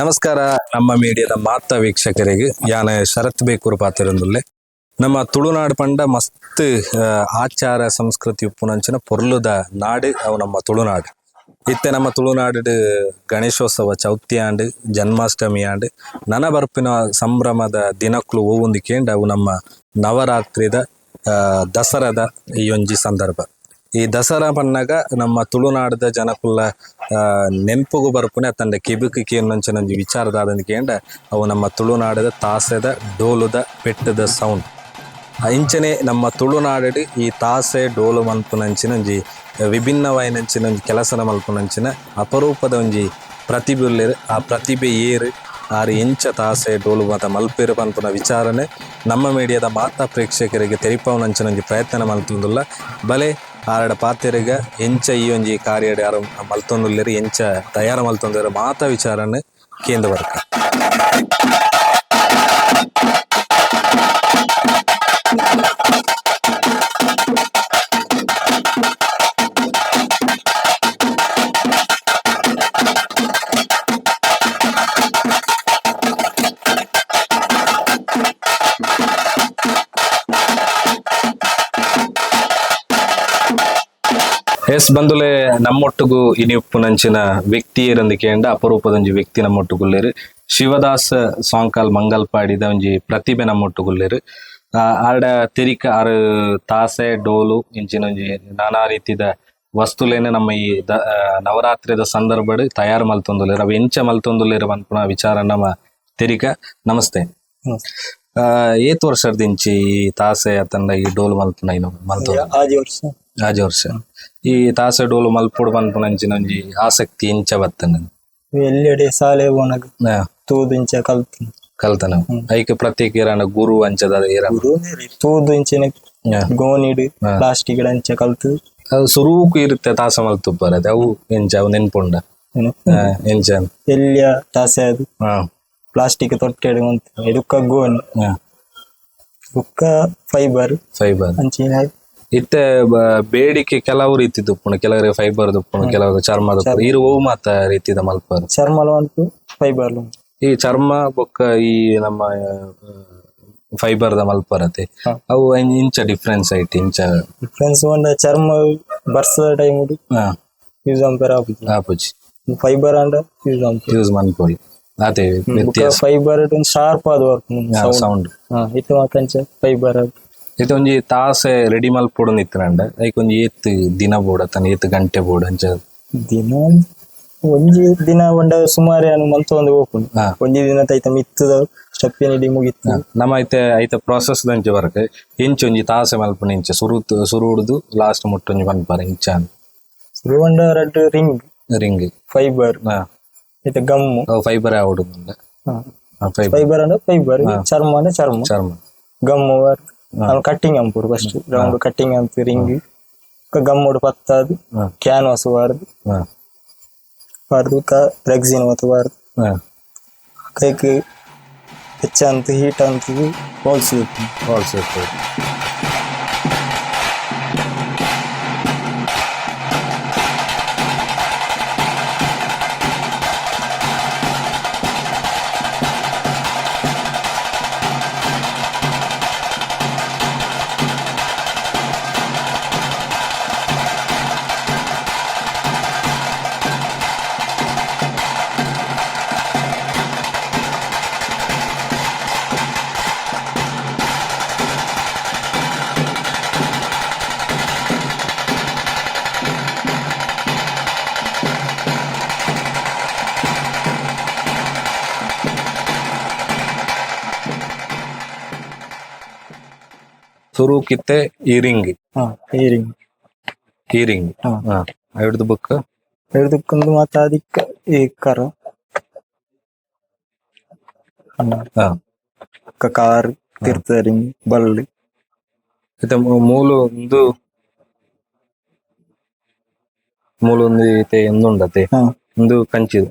ನಮಸ್ಕಾರ ನಮ್ಮ ಮೀಡಿಯಾದ ಮಾತಾ ವೀಕ್ಷಕರಿಗೆ ಯಾನ ಶರತ್ ಬೇಕೂರು ಪಾತಿರಂದುಲ್ಲೆ. ನಮ್ಮ ತುಳುನಾಡು ಪಂಡ ಮಸ್ತ್ ಆಚಾರ ಸಂಸ್ಕೃತಿ ಉಪ್ಪುನಂಚಿನ ಪೊರ್ಲುದ ನಾಡು ಅವು ನಮ್ಮ ತುಳುನಾಡು. ಇತ್ತೆ ನಮ್ಮ ತುಳುನಾಡು ಗಣೇಶೋತ್ಸವ, ಚೌತಿ ಆಂಡ್, ಜನ್ಮಾಷ್ಟಮಿ ಆಂಡ್, ನನ ಬರ್ಪಿನ ಸಂಭ್ರಮದ ದಿನಕ್ಲು ಒವೊಂದು ಕೇಂಡ ಅವು ನಮ್ಮ ನವರಾತ್ರಿದ ದಸರಾದ ಈ ಒಂಜಿ ಸಂದರ್ಭ. ಈ ದಸರಾ ಪನ್ನಗ ನಮ್ಮ ತುಳುನಾಡದ ಜನಕುಲ್ಲ ನೆನ್ಪುಗು ಬರ್ಪುನೆ ಅತ್ತಂಡ ಕೆಬಿಕ್ ಕೇನಂಚಿನ ಒಂಜಿ ವಿಚಾರದಾದಂದು ಕೇಂಡ ಅವು ನಮ್ಮ ತುಳುನಾಡದ ತಾಸೆದ ಡೋಲುದ ಪೆಟ್ಟದ ಸೌಂಡ್. ಇಂಚನೆ ನಮ್ಮ ತುಳುನಾಡು ಈ ತಾಸೆ ಡೋಲು ಮಲ್ಪುನಂಚಿನ ಒಂಜಿ ವಿಭಿನ್ನವಾಯಿನಂಚಿನ ಒಂಜಿ ಕೆಲಸನ ಮಲ್ಪುನಂಚಿನ ಅಪರೂಪದ ಒಂಜಿ ಪ್ರತಿಭೆ ಉಲ್ಲೆರ್. ಆ ಪ್ರತಿಭೆ ಏರ್, ಆರ್ ಎಂಚ ತಾಸೆ ಡೋಲು ಮಾತ ಮಲ್ಪೆರು ಪನ್ಪುನ ವಿಚಾರನೆ ನಮ್ಮ ಮೀಡಿಯಾದ ಮಾತಾ ಪ್ರೇಕ್ಷಕರಿಗೆ ತೆರಿಪಾವನಂಚಿನ ಒಂಜಿ ಪ್ರಯತ್ನ ಮಲ್ತೊಂದುಲ್ಲ. ಬಲೆ ಆರಡ ಪಾತೆರೆಗ ಎಂಚ ಈ ಒಂಜಿ ಕಾರ್ಯಡ್ ಆರ್ ಮಲ್ತೊಂದುಲ್ಲೆರ್, ಎಂಚ ತಯಾರ ಮಲ್ತೊಂದುಲ್ಲೆರ್ ಮಾತಾ ವಿಚಾರನೆ ಕೇಂದ್ರ ವರ್ಗ. ಎಸ್ ಬಂದುಲೆ, ನಮ್ಮೊಟ್ಟುಗು ಇನಿಪ್ಪುನಂಚಿನ ವ್ಯಕ್ತಿ ಏರಂದು ಕೇಂಡ ಅಪರೂಪದ ಒಂಜಿ ವ್ಯಕ್ತಿ ನಮ್ಮೊಟ್ಟುಗುಲ್ಲೆರ್. ಶಿವದಾಸ್ ಸಾಂಕಾಲ್ ಮಂಗಲ್ಪಾಡಿದ ಒಂಜಿ ಪ್ರತಿಭೆ ನಮ್ಮೊಟ್ಟುಗುಲ್ಲೆರ್. ಆರ್ಡ ತೆರಿಕ ಆರ್ ತಾಸೆ ಡೋಲು ಇಂಚಿನ ಒಂಜಿ ನಾನಾ ರೀತಿದ ವಸ್ತುಲೇನೆ ನಮ್ಮ ಈ ನವರಾತ್ರಿದ ಸಂದರ್ಭಡ್ ತಯಾರು ಮಲ್ತೊಂದುಲ್ಲೆರ್. ಅವು ಎಂಚ ಮಲ್ತೊಂದುಲ್ಲೆರ್ ಪನ್ಪುನ ವಿಚಾರ ನಮ್ಮ ತೆರಿಕ. ನಮಸ್ತೆ. ಏತ್ ವರ್ಷದಿಂಚಿ ಈ ತಾಸೆ ಅತ್ತಂಡ ಈ ಡೋಲು ಮಲ್ಪುನ ಇನ್ನು ಮಲ್ತೊಂದು? ಆಜಿ ವರ್ಷ. ಆಜಿ ವರ್ಷ. ಈ ತಾಸೆ ಡೋಲು ಮಲ್ಪೊಡು ಪನ್ಪುನಂಚಿನ ಒಂಜಿ ಆಸಕ್ತಿ ಎಂಚ ಬತ್ತಂಡ? ಎಲ್ಲೆಡೆ ಶಾಲೆ ಪೋನಗ ತೂದು ಇಂಚ ಕಲ್ತು. ಕಲ್ತನ. ಐಕ್ ಪ್ರತ್ಯೇಕ ಏರಾಂಡ ಗುರು ಅಂಚದ ಏರ? ಗುರು ತೂದು ಇಂಚಿನ ಗೋನಿಡ್ ಪ್ಲಾಸ್ಟಿಕ್ ಅಂಚ ಕಲ್ತು. ಅದು ಸುರೂಕು ಇರುತ್ತೆ ತಾಸ ಮಲ್ತುಪ್ಪರ, ಅವು ಎಂಚ, ಅವು ನೆನ್ಪುಂಡ? ಎಂಚ? ಎಲ್ಲಿಯ ತಾಸೆ ಅದು ಪ್ಲಾಸ್ಟಿಕ್ ತೊಟ್ಟೆಡ್ ಮಂತ್ ಬುಕ್ಕ ಗೋಣಿ ಬುಕ್ಕ ಫೈಬರ್. ಫೈಬರ್. ಅಂಚಿನ. ಇತ್ತೆ ಬೇಡಿಕೆ ಕೆಲವು ರೀತಿ ದುಪ್ಪುಂಡು. ಕೆಲವರಿಗೆ ಫೈಬರ್ ದುಪ್ಪುಂಡು, ಕೆಲವರು ಚರ್ಮ ದುಪ್ಪುಂಡು. ಇರು ಓವು ಮಾತ ರೀತಿದ ಮಲ್ಪರು? ಚರ್ಮಲ ಉಂಟು, ಫೈಬರ್. ಈ ಚರ್ಮ ಬೊಕ್ಕ ಈ ನಮ್ಮ ಫೈಬರ್ ದ ಮಲ್ಪರತೆ, ಅವು ಇಂಚ ಡಿಫ್ರೆನ್ಸ್ ಐತಿ ಇಂಚ? ಡಿಫ್ರೆನ್ಸ್ ಒಂದ ಚರ್ಮ ಬರ್ಸದ ಟೈಮ್ ಯೂಸ್ ಅಂಪೇರ್ ಆಪುಜಿ. ಆಪುಜಿ. ಫೈಬರ್ ಅಂಡ ಯೂಸ್ ಅಂಪೇರ್. ಯೂಸ್ ಮನ್ಪೊಲಿ ಆತೆ ವ್ಯತ್ಯಾಸ. ಫೈಬರ್ ಶಾರ್ಪ್ ಆದ್ ಬರ್ಪುಂಡು ಸೌಂಡ್. ಸೌಂಡ್. ಇತ್ತೆ ಮಾತ ಅಂಚ ಫೈಬರ್. ಇತ್ತೆ ಒಂಜಿ ತಾಸೆ ರೆಡಿ ಮಲ್ಪೊಡು ಇತ್ತಿನಂಡ ಐಕ್ ಒಂಜಿ ಏತ್ ದಿನ ಬೋಡ ತನ್ನ ಏತ್ ಗಂಟೆ ಬೋಡು ಅಂಚ? ದಿನ ಒಂಜಿ ದಿನ ಒಂಡ ಸುಮಾರು ಯಾನು ಮಲ್ತೊಂದು ಹೋಗ್ಪುಂಡು. ಒಂಜಿ ದಿನ ಐತ ಮಿತ್ತದ ಸ್ಟೆಪ್ಪಿನ ಇಡೀ ಮುಗಿತ್ತು. ನಮ್ಮ ಐತೆ ಐತ ಪ್ರಾಸೆಸ್ ದಂಚ ಬರಕ್ ಎಂಚ ಒಂಜಿ ತಾಸೆ ಮಲ್ಪುನ ಇಂಚ ಸುರು ಸುರು ಹಿಡ್ದು ಲಾಸ್ಟ್ ಮುಟ್ಟ ಒಂಜಿ ಪನ್ಪರ ಇಂಚ? ಸುರು ಒಂಡ ರಡ್ಡ್ ring. Ring. Fibre. ಇತ್ತೆ ಗಮ್ಮು. ಫೈಬರ್ ಆವಡು. ಫೈಬರ್. ಫೈಬರ್ ಅಂದ್ರೆ ಫೈಬರ್, ಚರ್ಮ ಅಂದ್ರೆ ಚರ್ಮ. ಚರ್ಮ. ಗಮ್ಮು ಕಟ್ಟಿಂಗ್ ಅಂಪುಡು first round cutting ಅಂತು ರಿಂಗ್ ಗಮ್ಮುಡು ಪತ್ತಾದು ಕ್ಯಾನ್ವಾಸ್ ವಾರ್ದು ವಾರ್ದು ರೆಕ್ಸಿನ್ ಮತ್ತು ವಾರ್ದು ಕೈಕ್ ಹೆಚ್ಚ ಅಂತ ಹೀಟ್ ಅಂತ ಹೋಲ್ಸಿ. ಹೋಲ್ಸ್. ಸುರುಕಿತ್ತೆ ಈ ರಿಂಗ್. ಈ ರಿಂಗ್. ಈ ರಿಂಗ್. ಹಿಡ್ದು ಬುಕ್. ಹಿಡ್ದಕ್ಕೊಂದು ಮಾತ ಅದಕ್ಕೆ ಈ ಕರ ಕಾರ್ ತಿರ್ತ ರಿಂಗ್ ಬಲ್ಲು. ಇತ್ತೆ ಮೂಲು ಒಂದು ಮೂಲು ಒಂದು ಇತ್ತೆ ಎಂದುಂಡತೆ? ಒಂದು ಕಂಚಿದು.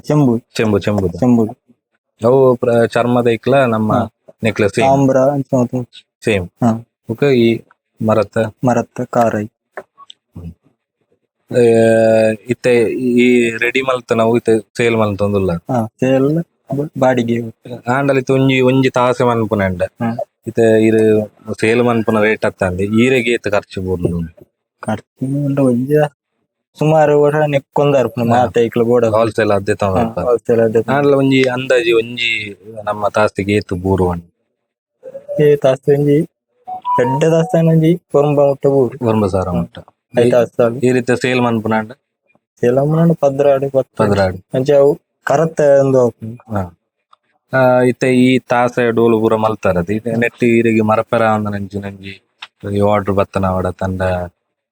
ಚೆಂಬು. ಚೆಂಬು, ಚೆಂಬುದ. ಚೆಂಬು. ಅವು ಚರ್ಮದ ಐಕ್ಲ ನಮ್ಮ ನೆಕ್ಲೆಸ್ ಸೇಮ್. ತಾಮ್ರ. ಸೇಮ್. ಬೊಕ ಈ ಮರತ. ಮರತ್ತ ಕಾರ್. ಇತ್ತೆ ಈ ರೆಡಿ ಮಲ್ತ ನಾವು ಇತ್ತೆ ಸೇಲ್ ಮಲ್ತೊಂದುಲ್ಲ. ಹಾ, ಸೇಲ್ ಬಾಡಿಗೆ. ಆಂಡಲ ಇತ್ತೆ ಒಂಜಿ ಒಂಜಿ ತಾಸೆ ಮನ್ಪುನಂಡ ಇತ್ತೆ ಇರು ಸೇಲ್ ಮನ್ಪುನ ರೇಟ್ ಅತ್ತಂದೆ ಈರೆಗೆ ಏತ್ ಖರ್ಚು ಬೂರ್ಂಡು? ಖರ್ಚು ಉಂಡು ಒಂಜಿ ಸುಮಾರು ಒರ ನೆಕ್ಕೊಂದಾರ್ಪುನ ಮಾತ ಐಕ್ಲ ಬೋಡ. ಹೋಲ್ಸೇಲ್ ಅದೇ ತಗೊಂಡ್. ಹೋಲ್ಸೇಲ್ ಅದೇ. ಆಂಡಲ ಒಂಜಿ ಅಂದಾಜಿ ಒಂಜಿ ನಮ್ಮ ತಾಸಿಗೆ ಏತ್ ಬೂರುವನ್? ಈ ತಾಸು ಒಂಜಿ ಎಡ್ಡೆ ತಾಸು ಒಂಜಿ 90 ಮುಟ್ಟ ಬೂರು. 9,000 ಮುಟ್ಟ. ಐದು ತಾಸು. ಈ ರೀತಿ ಸೇಲ್ ಮನ್ಪುನಾಂಡ? ಸೇಲ್ 12 10. 12. ಅಂಚೆ ಅವು ಕರತ್ತ ಒಂದು ಆಪುಂಡು. ಇತ್ತೆ ಈ ತಾಸೆ ಡೋಲು ಪೂರ ಮಲ್ತಾರದು ಇತ್ತೆ ನೆಟ್ ಈರಿಗೆ ಮರಪೆರ ನಂಜಿ ನಂಜಿ ಈ ಆರ್ಡರ್ ಬತ್ತನವಡ ತಂಡ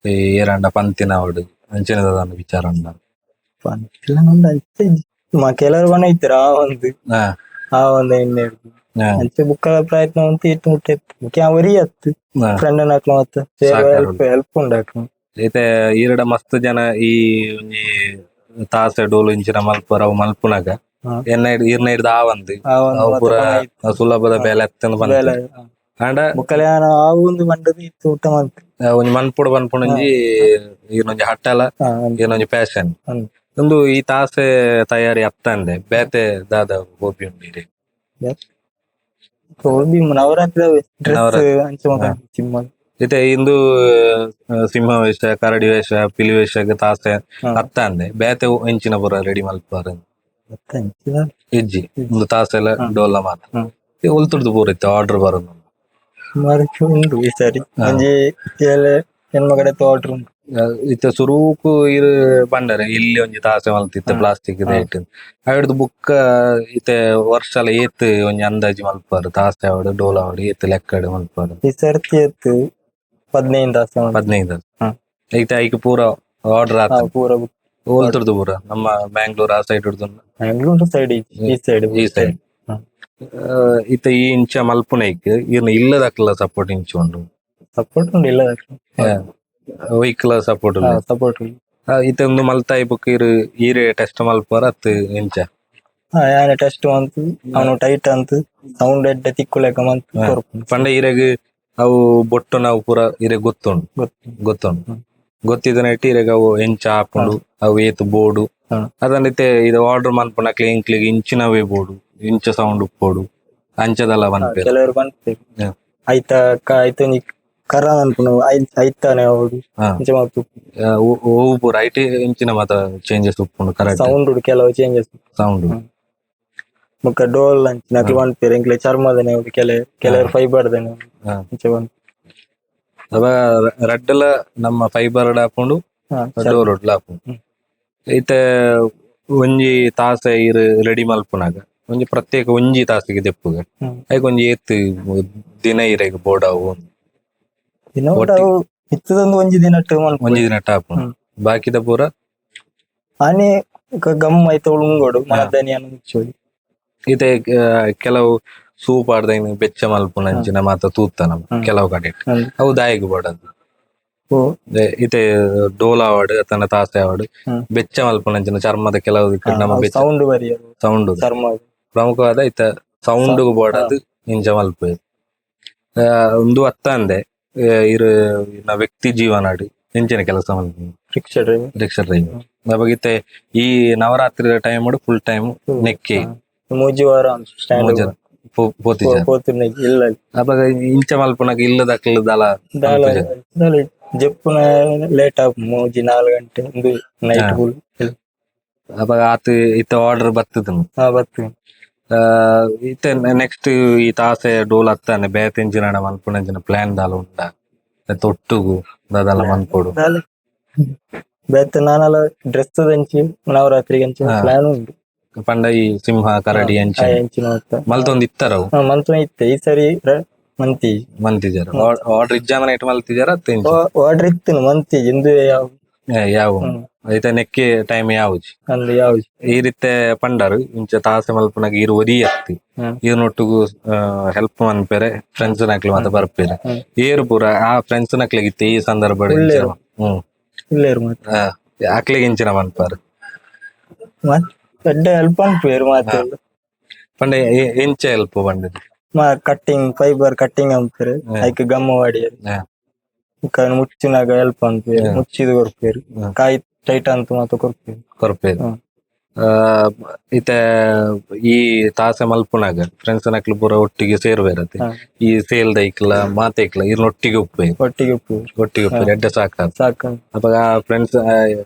ಈ ಏರಾಂಡ ಪಂತಿನವಡು ಅಂಚಿನ ದಾದ ವಿಚಾರ ಉಂಡ? ಪಂತಿಲ ಉಂಡು ಅಂಚೆ ಕೆಲವರು ಬಣ್ಣ ಇತ್ತರ ಆ ಒಂದು ಆ ಒಂದು ಎಣ್ಣೆ ಅಂಚೆ ಬುಕ್ಕದ ಪ್ರಯತ್ನ ಉಂಟು ಇಟ್ಟು ಮುಟ್ಟ ಇತ್ತು ಒರಿ ಅತ್ತು ಫ್ರೆಂಡ್ ಹಾಕ್ಲ ಮತ್ತೆ ಹೆಲ್ಪ್ ಹೆಲ್ಪ್ ಉಂಡು ಹಾಕ್ಲ. ಇತ್ತೆ ಈರಡ ಮಸ್ತ್ ಜನ ಈ ಒಂಜಿ ತಾಸೆ ಡೋಲು ಇಂಚಿನ ಮಲ್ಪರ ಅವು ಮಲ್ಪುನಗ ಎನ್ನ ಈರ್ನ ಹಿಡ್ದು ಆ ಒಂದು ಅವು ಪೂರ ಸುಲಭದ ಬೇಲೆ ಅತ್ತಂದು ಬಂದ ಆಂಡ ಬುಕ್ಕಲೆ ಆ ಒಂದು ಮಂಡದ ಇತ್ತು ಊಟ ಮಂತ್ ಒಂಜಿ ಮನ್ಪುಡು ಪನ್ಪುನೊಂಜಿ ಈರ್ನೊಂಜಿ ಹಟ್ಟಲ ಈರ್ನೊಂಜಿ ಪ್ಯಾಷನ್ ಒಂದು ಈ ತಾಸೆ ತಯಾರಿ ಅತ್ತಂದೆ ಬೇತೆ ದಾದ ಹೋಬಿ ಉಂಡು ಇರೆ? ಹೋಬಿ ನವರಾತ್ರಿ ಡ್ರೆಸ್ ಅಂಚೆ ಚಿಮ್ಮ. ಇತ್ತೆ ಇಂದು ಸಿಂಹ ವೇಷ, ಕರಡಿ ವೇಷ, ಪಿಲಿ ವೇಷ ತಾಸೆ ಅತ್ತಂದೆ ಬೇತೆ ಇಂಚಿನ ಪೂರ ರೆಡಿ ಮಲ್ಪಾರ ಇಜ್ಜಿ? ಒಂದು ತಾಸೆ ಎಲ್ಲ ಡೋಲ ಮಾತ್ರ ಒಲ್ತುರ್ದು ಪೂರ ಇತ್ತು ಆರ್ಡರ್ ಬರೋದು? ಸುಮಾರು ಉಂಟು ಈ ಸರಿ ಒಂಜಿ ಏಳು ಹೆಣ್ಮಗಡೆ ಆರ್ಡರ್ ಉಂಟು. ಇತ್ತೆ ಸುರೂಕು ಇರು ಬಂಡರೆ ಇಲ್ಲಿ ಒಂಜಿ ತಾಸೆ ಮಲ್ತಿತ್ತೆ ಪ್ಲಾಸ್ಟಿಕ್ ರೇಟ್ ಅವಿಡ್ದು ಬುಕ್ಕ ಇತ್ತೆ ವರ್ಷಲ ಏತ್ ಒಂಜಿ ಅಂದಾಜಿ ಮಲ್ಪಾರು ತಾಸೆ ಅವಡು ಡೋಲ ಅವಡು ಏತ್ ಲೆಕ್ಕಡು ಮಲ್ಪಾರು? ಈ ಸರ್ತಿ ಏತ್ 15 ತಾಸೆ. 15. ಇತ್ತೆ ಐಕ್ ಪೂರ ಆರ್ಡರ್ ಆತ? ಪೂರ. ಒಲ್ತುರ್ದು ಪೂರ ನಮ್ಮ ಬ್ಯಾಂಗ್ಳೂರ್ ಆ ಸೈಡ್ ಹಿಡ್ದು? ಬ್ಯಾಂಗ್ಳೂರ್ ಸೈಡ್, ಈ ಸೈಡ್. ಈ ಸೈಡ್. ಇತ್ತೆ ಈ ಇಂಚ ಮಲ್ಪುನೈಕ್ ಇರ್ನ ಇಲ್ಲದಕ್ಲ ಸಪೋರ್ಟ್ ಇಂಚ ಉಂಡು? ಸಪೋರ್ಟ್ ಉಂಡು ಇಲ್ಲದಕ್ಲ. ವೆಹಿಕಲ್ ಸಪೋರ್ಟ್ ಉಂಡು? ಸಪೋರ್ಟ್ ಉಂಡು. ಇತ್ತೆ ಒಂದು ಮಲ್ತಾಯಿ ಬುಕ್ ಇರು ಈರೆ ಟೆಸ್ಟ್ ಮಲ್ಪರ ಅತ್ ಇಂಚ? ಯಾನೆ ಟೆಸ್ಟ್ ಮಂತ್ ಅವನು ಟೈಟ್ ಅಂತ ಸೌಂಡ್ ಎಡ್ಡೆ ತಿಕ್ಕುಲೆಕ ಮಂತ್ ಕೊರ್ಪುಂಡು. ಪಂಡ ಈರೆಗ್ ಅವು ಬೊಟ್ಟು ನಾವು ಪೂರ ಇರೆ ಗೊತ್ತುಂಡು? ಗೊತ್ತುಂಡು. ಗೊತ್ತಿದ್ದನ ಇಟ್ಟು ಇರೆಗ್ ಅವು ಎಂಚ ಆಪುಂಡು ಅವು ಏತ್ ಬೋಡು ಅದನ್ನ ಇದು ಆರ್ಡರ್ ಮನ್ಪುನ ಕ್ಲೀನ್ ಇಂಚಿನವೇ ಬೋಡು ಇಂಚ ಸೌಂಡ್ ಉಪ್ಪೋಡು ಅಂಚದಲ್ಲ ಪನ್ಪೆರ್? ಕೆಲವರು ಪನ್ಪೆರ್ ಐತ ಐತ ಒಂಜಿ ಕರ ಮನ್ಪುನು ಐತಾನೆ ಅವಡು ಇಂಚ ಮಲ್ಪು. ಓವು ಪೂರ ಐಟ್ ಇಂಚಿನ ಮಾತ ಚೇಂಜಸ್ ಉಪ್ಪುಂಡು ಕರೆಕ್ಟ್? ಸೌಂಡ್ ಕೆಲವು ಚೇಂಜಸ್. ಸೌಂಡ್. ಬೊಕ್ಕ ಡೋಲ್ ಅಂಚಿನ ಅಕ್ಲು ಪನ್ಪೆರ್ ಎಂಕ್ಲೆ ಚರ್ಮದನೆ ಅವಡು ಕೆಲವರು ಫೈಬರ್ ದನೆ ಇಂಚ ಪನ್ಪೆರ್. ಅವ ರಡ್ಡಲ ನಮ್ಮ ಫೈಬರ್ ಆಪುಂಡು ಡೋರ್ ಆಪುಂಡು. ಇತ್ತೆ ಒಂಜಿ ತಾಸೆ ಇರು ರೆಡಿ ಮಲ್ಪುನಗ ಒಂಜಿ ಪ್ರತ್ಯೇಕ ಒಂಜಿ ತಾಸಿಗೆ ದೆಪ್ಪುಗ ಐಕ್ ಒಂಜಿ ಏತ್ ದಿನ ಇರೆಗ್ ಬೋಡವು? ದಿನ ಇತ್ತದೊಂದು ಒಂಜಿ ದಿನ ಒಂಜಿ ದಿನ ಆಪುಂಡು ಬಾಕಿದ ಪೂರ? ಆನೆ ಗಮ್ ಐತ ಉಳುಂಗೋಡು ಮನದನಿಯನ್ನು ಮುಚ್ಚೋಡಿ. ಇತ್ತೆ ಕೆಲವು ಸೂಪ್ ಆಡ್ದ ಬೆಚ್ಚ ಮಲ್ಪುನ ಅಂಚಿನ ಮಾತ ತೂತ ನಮ್ಮ ಕೆಲವು ಕಡೆ ಅವು ದಾಯಿಗ್ ಬೋಡದು? ಇತ್ತೆ ಡೋಲ್ ಆವಡ್ ತನ್ನ ತಾಸೆ ಆವಡ್ ಬೆಚ್ಚ ಮಲ್ಪುನ ಅಂಚಿನ ಚರ್ಮದ ಕೆಲವು ನಮ್ಮ ಸೌಂಡ್ ಸೌಂಡ್ ಚರ್ಮ ಪ್ರಮುಖವಾದ ಇತ್ತ ಸೌಂಡ್ ಬೋಡದು ಇಂಚ ಮಲ್ಪು. ಒಂದು ಅತ್ತಂದೆ ಇರು ವ್ಯಕ್ತಿ ಜೀವನಾಡು ಇಂಚಿನ ಕೆಲಸ ಮಲ್ಪು? Rickshaw driver. Rickshaw driver. ಅವಾಗ ಈ ನವರಾತ್ರಿ time full time ನೆಕ್ಕಿ ಮೂಜಿ ವಾರ ಸ್ಟ್ಯಾಂಡ್ ಇಲ್ಲ. ಅವಾಗ ಇಂಚ ಮಲ್ಪುನಗ ಇಲ್ಲದಕ್ಲು ದಲ ದಾಲ ಜಪ್ಪುನ ಲೇಟ್ ಆಪ್ ಮೂಜಿ 4 ಗಂಟೆ ಒಂದು ನೈಟ್ ಫುಲ್. ಅವಾಗ ಆತ ಇತ್ತ ಆರ್ಡರ್ ಬರ್ತದ? ಬರ್ತದೆ. ಇತ್ತೆ ನೆಕ್ಸ್ಟ್ ಈ ತಾಸೆ ಡೋಲ್ ಅತ್ತಾನೆ ಬೇತೆ ಇಂಚಿನ ಮಲ್ಪುನ ಇಂಚಿನ ಪ್ಲಾನ್ ದಾಲ ಉಂಡ ತೊಟ್ಟುಗು ದಾದಲ ಮನ್ಪೊಡು? ಬೇತೆ ನಾನಲ ಡ್ರೆಸ್ ಅಂಚಿ ನವರಾತ್ರಿಗೆ ಅಂಚಿ ಪ್ಲಾನ್ ಉಂಟು. ಪಂಡ ಈ ಸಿಂಹ ಕರಡಿ ಅಂಚಿ ಮಲ್ತೊಂದು ಇತ್ತಾರ? ಮಲ್ತೊಂದು ಇತ್ತೆ ಈ ಸರಿ ಮಂತಿ ಮಂತಿಜಾರ ಆರ್ಡರ್ ಇಜ್ಜಾನ ನೈಟ್ ಮಲ್ತಿಜಾರ? ಆರ್ಡರ್ ಇತ್ತು ಮಂತಿ ಇಂದು ಯಾವ ಯಾವ ಐತ ನೆಕ್ಕೆ ಟೈಮ್ ಯಾವುದು ಅಂದು ಯಾವುದು. ಈ ರೀತಿ ಪಂಡರು ಇಂಚ ತಾಸೆ ಮಲ್ಪುನಗ ಈರು ಒರಿ ಅತ್ತಿ ಈರ್ನೊಟ್ಟುಗು ಹೆಲ್ಪ್ ಮನ್ಪೆರೆ ಫ್ರೆಂಡ್ಸ್ ನಕ್ಲು ಮಾತ ಬರ್ಪೆರೆ ಏರು ಪೂರ ಆ ಫ್ರೆಂಡ್ಸ್ ನಕ್ಲಿಗೆ ಇತ್ತೆ ಈ ಸಂದರ್ಭ ಅಕ್ಲಿಗೆ ಇಂಚಿನ ಮನ್ಪಾರು? ದೊಡ್ಡ ಹೆಲ್ಪ್ ಅನ್ಪೇರು ಮಾತ. ಪಂಡ ಎಂಚ ಹೆಲ್ಪ್ ಪಂಡದು? Cutting fibre cutting ಅಂಪೇರು ಐಕ್ ಗಮ್ಮ ವಾಡಿಯರು ಬೊಕ್ಕ ಮುಚ್ಚಿನಾಗ ಹೆಲ್ಪ್ ಅನ್ಪೇರು ಮುಚ್ಚಿದ್ ಕೊರ್ಪೇರು. ಕಾಯಿ ಟೈಟ್ ಅಂತ ಮಾತ ಕೊರ್ಪೇರು. ಕೊರ್ಪೇರು. ಇತ್ತೆ ಈ ತಾಸೆ ಮಲ್ಪುನಾಗ ಫ್ರೆಂಡ್ಸ್ ನಕ್ಲು ಪೂರ ಒಟ್ಟಿಗೆ ಸೇರುವೇರತೆ. ಈ ಸೇಲ್ ದೈಕ್ಲ ಮಾತೈಕ್ಲ ಇರ್ನ ಒಟ್ಟಿಗೆ ಉಪ್ಪೇರು. ಒಟ್ಟಿಗೆ ಉಪ್ಪು. ಒಟ್ಟಿಗೆ ಉಪ್ಪೇರು ಎಡ್ಡೆ ಸಾಕ. ಸಾಕ. ಅಪಗ ಫ್ರೆಂಡ್ಸ್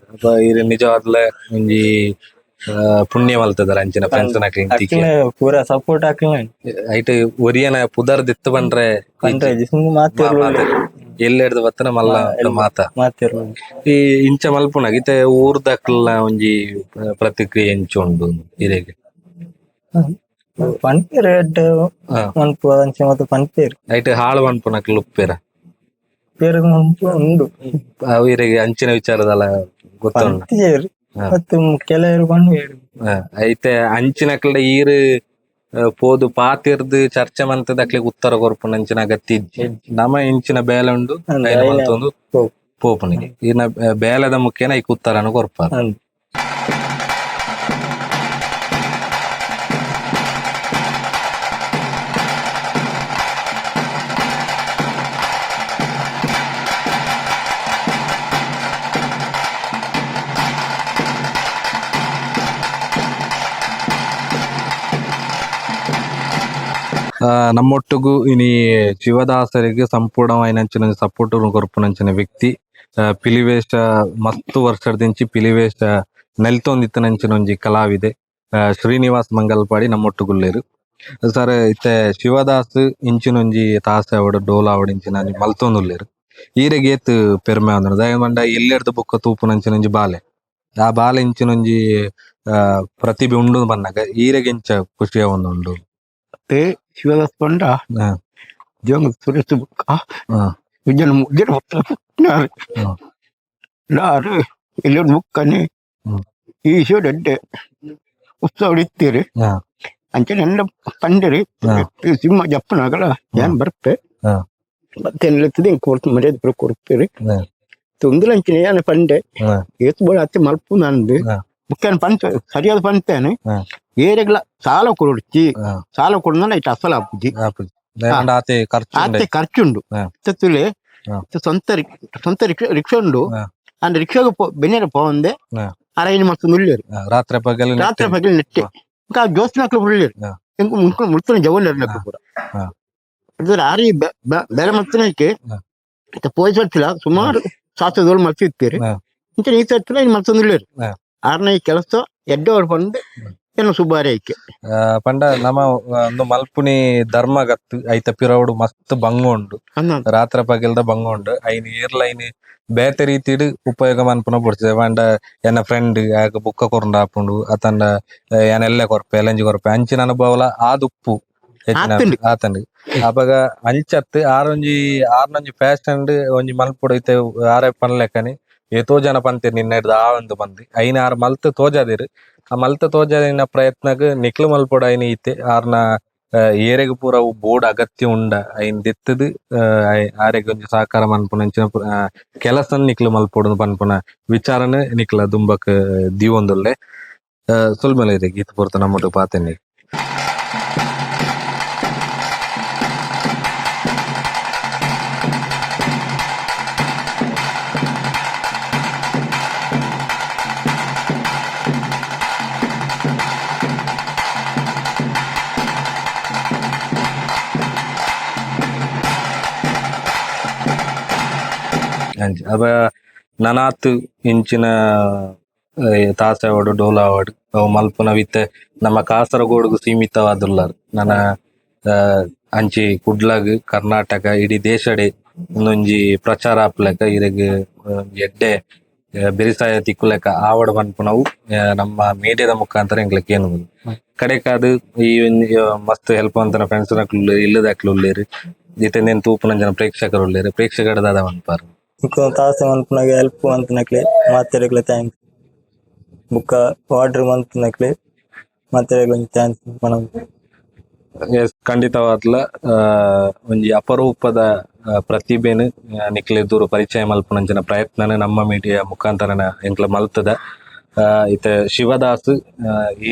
ಇರ್ ನಿಜವಾದ್ಲ ಒಂಜಿ ಪುಣ್ಯ ಮಲ್ತದಾರ ಅಂಚಿನ ಫ್ರೆಂಡ್ಸ್ ನಕ್ಲು. ಅಕ್ಲೆ ಪೂರ ಸಪೋರ್ಟ್ ಹಾಕ್ಲ. ಐಟ್ ಒರಿಯನ ಪುದರ್ ದಿತ್ತು ಬಂದ್ರೆ ಪಂಡ್ರೆ ಸುಮ್ನೆ ಮಾತಿರ್ಲು. ಎಲ್ಲೆಡ್ದು ಬತ್ತನ ಮಲ್ಲ ಮಾತ. ಮಾತಿರ್ಲು. ಈ ಇಂಚ ಮಲ್ಪುನಾಗ ಇತ್ತೆ ಊರ್ದಕ್ಲ ಒಂಜಿ ಪ್ರತಿಕ್ರಿಯೆ ಎಂಚ ಉಂಡು ಇರೆಗ್? ಪನ್ಪೇರು ಎಡ್ಡೆ ಮನ್ಪು ಅಂಚ ಮಾತ ಪನ್ಪೇರು. ಐಟ್ ಹಾಳು ಮನ್ಪುನಕ್ಲು ಉಪ್ಪೇರ? ಪೇರು ಉಂಡು. ಅವು ಇರೆಗ್ ಅಂಚಿನ ವಿಚಾರದಲ್ಲ ಗೊತ್ತುಂಡು? ಪಂತಿಯೇರು ಮತ್ತು ಕೆಲವರು ಪನ್ಪೇರು. ಐತೆ ಅಂಚಿನಕ್ಲ ಈರ್ ಪೋದು ಪಾತಿರ್ದು ಚರ್ಚೆ ಮಂತದ ಅಕ್ಲೆಗ್ ಉತ್ತರ ಕೊರ್ಪುನ ಅಂಚಿನ ಅಗತ್ಯ ಇಜ್ಜಿ. ನಮ ಇಂಚಿನ ಬೇಲೆ ಉಂಡು ಐನ ಮಲ್ತೊಂದು ಪೋಪುನಿಗೆ ಈರ್ನ ಬೇಲೆದ ಮುಖೇನ ಐಕ್ ಉತ್ತರನು ಕೊರ್ಪಾರ. ನಮ್ಮೊಟ್ಟುಗು ಇನಿ ಶಿವದಾಸರಿಗೆ ಸಂಪೂರ್ಣವಾಯಿನಂಚಿನ ಸಪೋರ್ಟ್ ಕೊರ್ಪುನಂಚಿನ ವ್ಯಕ್ತಿ, ಪಿಲಿವೇಶ ಮಸ್ತ್ ವರ್ಷದಿಂಚಿ ಪಿಲಿವೇಶ ನೆಲ್ತೊಂದಿತ್ತನಂಚಿನ ಒಂಜಿ ಕಲಾವಿದೆ ಶ್ರೀನಿವಾಸ್ ಮಂಗಲ್ಪಾಡಿ ನಮ್ಮೊಟ್ಟುಗುಲ್ಲೇರು. ಸರ್, ಇತ್ತೆ ಶಿವದಾಸ್ ಇಂಚಿನೊಂಜಿ ತಾಸೆ ಆವಡ್ ಡೋಲ ಆವಡ್ ಇಂಚಿನ ಮಲ್ತೊಂದುಲ್ಲೆರ್, ಈರೆಗ್ ಏತ್ ಪೆರ್ಮೆ ಆವೊಂದುಂಡು? ದಾಯೆ ಪಂಡ ಎಲ್ಲೆರ್ದ್ ಬೊಕ್ಕ ತೂಪುನಂಚಿನ ಒಂಜಿ ಬಾಲೆ, ಆ ಬಾಲೆ ಇಂಚಿನೊಂಜಿ ಪ್ರತಿಭೆ ಉಂಡು ಪನ್ನಗ ಈರೆಗ್ ಎಂಚ ಖುಷಿ ಆವೊಂದುಂಡು? ಶಿವದಾಸ್ ಪಂಡ ಜೋಂಗ್ ಸುರೇಶ್ ಬುಕ್ಕ ವಿಜಯನ ಮುಗ್ದಿರ ಹೊತ್ತ ಲಾರು ಎಲ್ಲೊಂದು ಬುಕ್ಕನೆ ಈ ಶಿವಡೆಡ್ಡೆ ಉತ್ಸವ ಇತ್ತೀರಿ ಅಂಚನೆ ಎಲ್ಲ ಪಂಡಿರಿ ಸಿಂಹ ಜಪ್ಪನಾಗಲ ಏನ್ ಬರ್ಪೆ ಮತ್ತೆ ಎಲ್ಲ ಕೊಡ್ತು ಮರ್ಯಾದೆ ಪೂರ ಕೊಡ್ತೀರಿ ತೊಂದರೆ ಅಂಚಿನ ಏನ ಪಂಡೆ ಏತ್ ಬೋಳ ಅತ್ತೆ ಮಲ್ಪು ನಂದು ಬುಕ್ಕನ ಪಂತ ಸರಿಯಾದ ಪಂತೇನೆ ಏರೆಗ್ಲ ಸಾಲ ಕೊಡೊಡ್ಚಿ ಸಾಲ ಕೊಡುನ ಇಟ್ಟು ಅಸಲ ಆಪುಜಿ. ಆತೆ ಖರ್ಚು. ಆತೆ ಖರ್ಚುಂಡು. ತುಲೆ ಸ್ವಂತ ಸ್ವಂತ ರಿಕ್ಷಾ ಉಂಡು ಅಂಡ್ ರಿಕ್ಷಾಗ ಬೆನ್ನೆರ ಪೋವಂದೆ ಅರೈನ್ ಮಸ್ತ್ ನುಲ್ಲೇರು. ರಾತ್ರಿ ಪಗಲು. ರಾತ್ರಿ ಪಗಲು ನೆಟ್ಟೆ ఇంకా ಜೋಸ್ನಾಕ್ಲು ಉಳ್ಳೇರು ಇಂಕ ಮುಳ್ತನ ಜವನ್ ಪೂರ ಆರಿ ಬೇರೆ ಮಲ್ತನಕ್ಕೆ ಪೋಯ್ ಸರ್ತಿಲ್ಲ ಸುಮಾರು ಸಾತದೋಳು ಮಲ್ತಿತ್ತೀರಿ ಇಂಚ ಈ ಸರ್ತಿಲ್ಲ ಇನ್ನು ಮಲ್ತೊಂದುಲ್ಲೇರು ಆರ್ನ ಈ ಕೆಲಸ ಎಡ್ಡೆ ಪಂಡು ಏನು ಸುಬಾರಿ ಐಕೆ. ಪಂಡ ನಮ ಒಂದು ಮಲ್ಪುನಿ ಧರ್ಮಗತ್ತು ಐತ ಪಿರವುಡು ಮಸ್ತ್ ಬಂಗ ಉಂಡು, ರಾತ್ರಿ ಪಗಲ್ದ ಬಂಗ ಉಂಡು. ಐನ್ ಏರ್ಲೈನ್ ಬೇತೆ ರೀತಿಡ್ ಉಪಯೋಗ ಮನ್ಪುನ ಬೊಡ್ಚಿ. ಪಂಡ ಎನ್ನ ಫ್ರೆಂಡ್ ಆಗ ಬುಕ್ಕ ಕೊರಂಡ ಆಪುಂಡು ಅತಂಡ ಏನ್ ಎಲ್ಲೆ ಕೊರ್ಪೆ ಎಲ್ಲಂಜಿ ಕೊರ್ಪೆ ಅಂಚಿನ ಅನುಭವಲ ಆದುಪ್ಪು ಆತಂಡ್. ಅಪಗ ಅಂಚತ್ ಆರೊಂಜಿ ಆರ್ನೊಂಜಿ ಫ್ಯಾಷನ್ ಒಂಜಿ ಮಲ್ಪುಡು ಐತೆ ಆರೆ ಪನ್ಲೆಕ್ಕನಿ ಏತೋ ಜನ ಪಂತೇರ್ ನಿನ್ನ ಹಿಡ್ದು ಆ ಒಂದು ಬಂದು ಐನ ಆರ್ ಮಲ್ತ್ ತೋಜಾದಿರು. ಆ ಮಲ್ತ್ ತೋಜಾದಿನ ಪ್ರಯತ್ನಗ್ ನಿಕ್ಲು ಮಲ್ಪೊಡು. ಐನ ಇತ್ತೆ ಆರ್ನ ಏರೆಗ್ ಪೂರ ಬೋರ್ಡ್ ಅಗತ್ಯ ಉಂಡ ಐನ್ ದೆತ್ತದು ಆರೆಗ್ ಒಂಜಿ ಸಹಕಾರ ಮನ್ಪುನ ಅಂಚಿನ ಕೆಲಸನ್ ನಿಕ್ಲು ಮಲ್ಪೊಡು ಪನ್ಪುನ ವಿಚಾರನ ನಿಕ್ಲ ದುಂಬಕ್ ದೀವೊಂದುಲ್ಲೆ. ಸೊಲ್ಮೆಲ ಇರೆಗ್ ಈತ್ ಪೊರ್ತು ನಮ್ಮೊಟ್ಟು ಪಾತೆರ್ನೆ. ಅವ ನನಾತ್ ಇಂಚಿನ ತಾಸೆ ಆವಡ್ ಡೋಲ ಆವಡ್ ಅವು ಮಲ್ಪುನ ಇತ್ತೆ ನಮ್ಮ ಕಾಸರಗೋಡುಗು ಸೀಮಿತವಾದುಲ್ಲಾರ್ ನನ ಅಂಚಿ ಕುಡ್ಲಗ್ ಕರ್ನಾಟಕ ಇಡೀ ದೇಶಡೆ ಒಂದೊಂಜಿ ಪ್ರಚಾರ ಆಪುಲೆಕ ಇರೆಗ್ ಎಡ್ಡೆ ಬೆರಿಸಾಯ ತಿಕ್ಕುಲೆಕ ಆವಡ್ ಪನ್ಪುನವು ನಮ್ಮ ಮೀಡಿಯಾದ ಮುಖಾಂತರ ಎಂಕ್ಲೆಗ್ ಕೇನುವುದು. ಕಡೆಕಾದ್ ಈ ಒಂಜಿ ಮಸ್ತ್ ಹೆಲ್ಪ್ ಅಂತನ ಫ್ರೆಂಡ್ಸ್ ನಕುಲು ಇಲ್ಲದಕ್ಲು ಉಲ್ಲೆರ್ ಇತ್ತೆ ನೆನ್ ತೂಪುನ ಜನ ಪ್ರೇಕ್ಷಕರು ಉಲ್ಲೆರ್, ಪ್ರೇಕ್ಷಕರ ದಾದ ಪನ್ಪಾರ್? ಬುಕ್ಕ ತಾಸೆ ಮನ್ಪುನಗ ಹೆಲ್ಪ್ ಮಂತುನಕ್ಲೆ ಮಾತೆರೆಗ್ಲ thanks. ಬುಕ್ಕ ಆರ್ಡರ್ ಮಂತುನಕ್ಲೆ ಮಾತೆರೆಗ್ಲ ಒಂಜಿ thanks ಪನೊಂದು. ಎಸ್, ಖಂಡಿತವಾದ್ಲ ಒಂಜಿ ಅಪರೂಪದ ಪ್ರತಿಭೆನ್ ನಿಕ್ಲೆ ದೂರ ಪರಿಚಯ ಮಲ್ಪುನಂಚಿನ ಪ್ರಯತ್ನನ ನಮ್ಮ ಮೀಡಿಯಾ ಮುಖಾಂತರನ ಎಂಕ್ಲ ಮಲ್ತದ. ಇತ್ತೆ ಶಿವದಾಸ್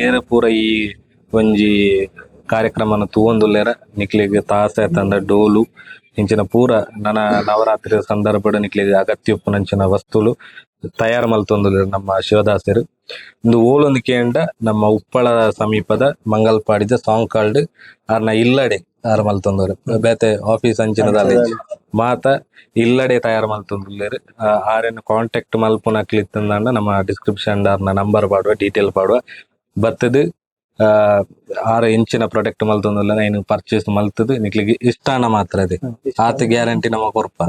ಏರ್ ಪೂರ ಈ ಒಂಜಿ ಕಾರ್ಯಕ್ರಮನ ತೂವೊಂದುಲ್ಲೆರ ನಿಕ್ಲೆಗ್ ತಾಸೆ ಅತ್ತಂಡ ಡೋಲು ಇಂಚಿನ ಪೂರ ನನ ನವರಾತ್ರಿ ಸಂದರ್ಭಡ್ ನಿಕ್ಲೆಗ್ ಅಗತ್ಯ ಉಪ್ಪುನಂಚಿನ ವಸ್ತುಲು ತಯಾರ್ ಮಲ್ತೊಂದುಲ್ಲೆರ್ ನಮ್ಮ ಶಿವದಾಸೆರ್. ಇಂದು ಓಲೊಂದು ಕೇಂಡ ನಮ್ಮ ಉಪ್ಪಳ ಸಮೀಪದ ಮಂಗಲ್ಪಾಡಿದ ಸಾಂಗ್ ಕಾಲ್ಡ್ ಆರ್ನ ಇಲ್ಲಡೆ ಆರ್ ಮಲ್ತೊಂದುಲ್ಲೆರ್. ಬೇತೆ ಆಫೀಸ್ ಅಂಚಿನ ದಾಲ ಮಾತ ಇಲ್ಲಡೆ ತಯಾರ್ ಮಲ್ತೊಂದುಲ್ಲೆರ್. ಆರೆನ್ ಕಾಂಟ್ಯಾಕ್ಟ್ ಮಲ್ಪುನಕ್ಲ್ ಇತ್ತ್ಂಡ ನಮ್ಮ ಡಿಸ್ಕ್ರಿಪ್ಷನ್ ಆರ್ನ ನಂಬರ್ ಪಾಡುವ, ಡೀಟೇಲ್ ಪಾಡುವ. ಬತ್ತದ್ ಆರ್ ಎಂಚಿನ ಪ್ರಾಡಕ್ಟ್ ಮಲ್ತೊಂದುಲ್ಲೆರ್ ಐನ್ ಪರ್ಚೇಸ್ ಮಲ್ತದ್ ನಿಕ್ಲೆಗ್ ಇಷ್ಟಾಂಡ ಮಾತ್ರ ಅದೇ ಆತ್ ಗ್ಯಾರಂಟಿ ನಮ ಕೊರ್ಪ.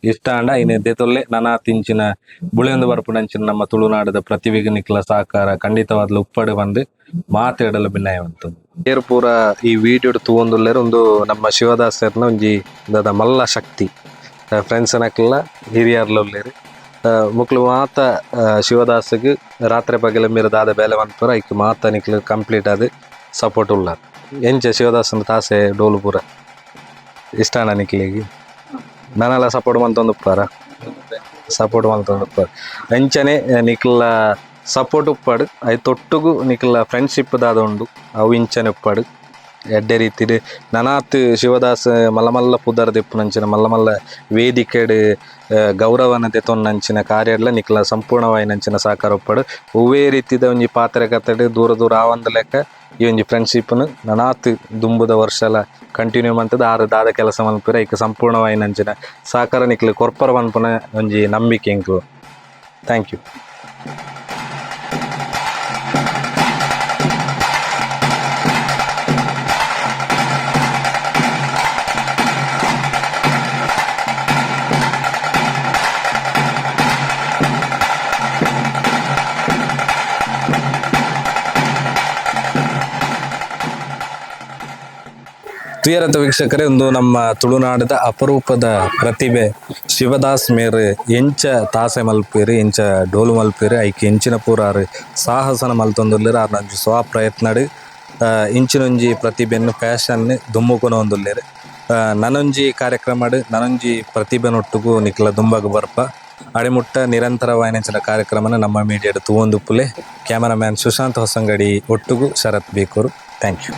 ಇಷ್ಟ ಆಂಡ ಇನಿ ದೆತೊಲ್ಲೆ ನನಾತ್ ಇಂಚಿನ ಬುಳೆಯೊಂದು ಬರ್ಪುನಂಚಿನ ನಮ್ಮ ತುಳುನಾಡದ ಪ್ರತಿಭೆಗ್ ನಿಕ್ಲ ಸಹಕಾರ ಖಂಡಿತವಾದ್ಲ ಉಪ್ಪಡ್ ಪಂದ್ ಮಾತೆರ್ಡಲ ಬಿನ್ನಯ ಮಲ್ತೊಂದು. ಏರ್ ಪೂರ ಈ ವಿಡಿಯೋಡ್ ತೂವೊಂದುಲ್ಲೆರ್ ಉಂದು ನಮ್ಮ ಶಿವದಾಸೆರ್ನ ಒಂಜಿ ದಾದ ಮಲ್ಲ ಶಕ್ತಿ. ಫ್ರೆಂಡ್ಸ್ ನಕ್ಲ ಹಿರಿಯರ್ಲ ಉಲ್ಲೆರ್. ಮೊಕ್ಲು ಮಾತ ಶಿವದಾಸಗ್ ರಾತ್ರೆ ಪಗೆಲ ಮೇರ್ ದಾದ ಬೇಲೆ ಮನ್ಪುವೆರ್ ಐಕ್ ಮಾತ ನಿಕ್ಲು ಕಂಪ್ಲೀಟ್ ಆದ್ ಸಪೋರ್ಟ್ ಉಲ್ಲಾರ್. ಎಂಚ ಶಿವದಾಸನ ತಾಸೆ ಡೋಲು ಪೂರ ಇಷ್ಟಾನ ನಿಕ್ಲೆಗ್? ನನಲ ಸಪೋರ್ಟ್ ಮಲ್ತೊಂದುಪ್ಪರ? ಸಪೋರ್ಟ್ ಮಲ್ತೊಂದುಪ್ಪರ್. ಅಂಚನೆ ನಿಕ್ಲ ಸಪೋರ್ಟ್ ಉಪ್ಪಡ್, ಐತೊಟ್ಟುಗು ನಿಕ್ಲ ಫ್ರೆಂಡ್ಶಿಪ್ ದಾದ ಉಂಡು ಅವು ಇಂಚನೆ ಉಪ್ಪಡ್. ಎಡ್ಡೆ ರೀತಿಡ್ ನನಾತ್ ಶಿವದಾಸ್ ಮಲ್ಲ ಮಲ್ಲ ಪುದರ್ ದೆಪ್ಪುನಂಚಿನ ಮಲ್ಲ ಮಲ್ಲ ವೇದಿಕೆಡ್ ಗೌರವನ ದೆತೊನ್ನಂಚಿನ ಕಾರ್ಯಡ್ಲ ನಿಕ್ಲ ಸಂಪೂರ್ಣವಾಯಿನಂಚಿನ ಸಹಕಾರ ಉಪ್ಪಡ್. ಒವ್ವೇ ರೀತಿದ ಒಂಜಿ ಪಾತ್ರ ಕತೆಡ್ ದೂರ ದೂರ ಆವಂದ ಲೆಕ್ಕ ಈ ಒಂಜಿ ಫ್ರೆಂಡ್ಶಿಪ್ ನು ನನಾತ್ ದುಂಬುದ ವರ್ಷಲ ಕಂಟಿನ್ಯೂ ಮಂತುದು ಆರ್ ದಾದ ಕೆಲಸ ಮನ್ಪುವೆರ್ ಐಕ್ ಸಂಪೂರ್ಣವಾಯಿನಂಚಿನ ಸಹಕಾರ ನಿಕ್ಲೆ ಕೊರ್ಪರ ಪನ್ಪುನ ಒಂಜಿ ನಂಬಿಕೆ ಎಂಕ್. Thank you. ತುಯರತ ವೀಕ್ಷಕರೇ, ಒಂದು ನಮ್ಮ ತುಳುನಾಡದ ಅಪರೂಪದ ಪ್ರತಿಭೆ ಶಿವದಾಸ್ ಮೇರ್ ಎಂಚ ತಾಸೆ ಮಲ್ಪೇರು, ಎಂಚ ಡೋಲು ಮಲ್ಪೇರು, ಐಕ್ ಎಂಚಿನ ಪೂರ ಆರ್ ಸಾಹಸನ ಮಲ್ತೊಂದುಲ್ಲೆರ್. ಆರ್ನ ಒಂಜಿ ಸ್ವ ಪ್ರಯತ್ನಡ್ ಇಂಚಿನೊಂಜಿ ಪ್ರತಿಭೆನ್ ಫ್ಯಾಷನ್ ದುಂಬು ಕೊನೊವೊಂದುಲ್ಲೆರ್. ನನೊಂಜಿ ಕಾರ್ಯಕ್ರಮಡ್ ನನೊಂಜಿ ಪ್ರತಿಭೆನೊಟ್ಟುಗು ನಿಕ್ಲ ದುಂಬಗ್ ಬರ್ಪ. ಅಡೆಮುಟ್ಟ ನಿರಂತರವಾಯಿನಂಚಿನ ಕಾರ್ಯಕ್ರಮನ ನಮ್ಮ ಮೀಡಿಯಾಡ್ ತೂವೊಂದುಪ್ಪುಲೆ. ಕ್ಯಾಮರಾಮ್ಯಾನ್ ಸುಶಾಂತ್ ಹೊಸಂಗಡಿ ಒಟ್ಟುಗು ಶರತ್ ಬೇಕೂರು. Thank you.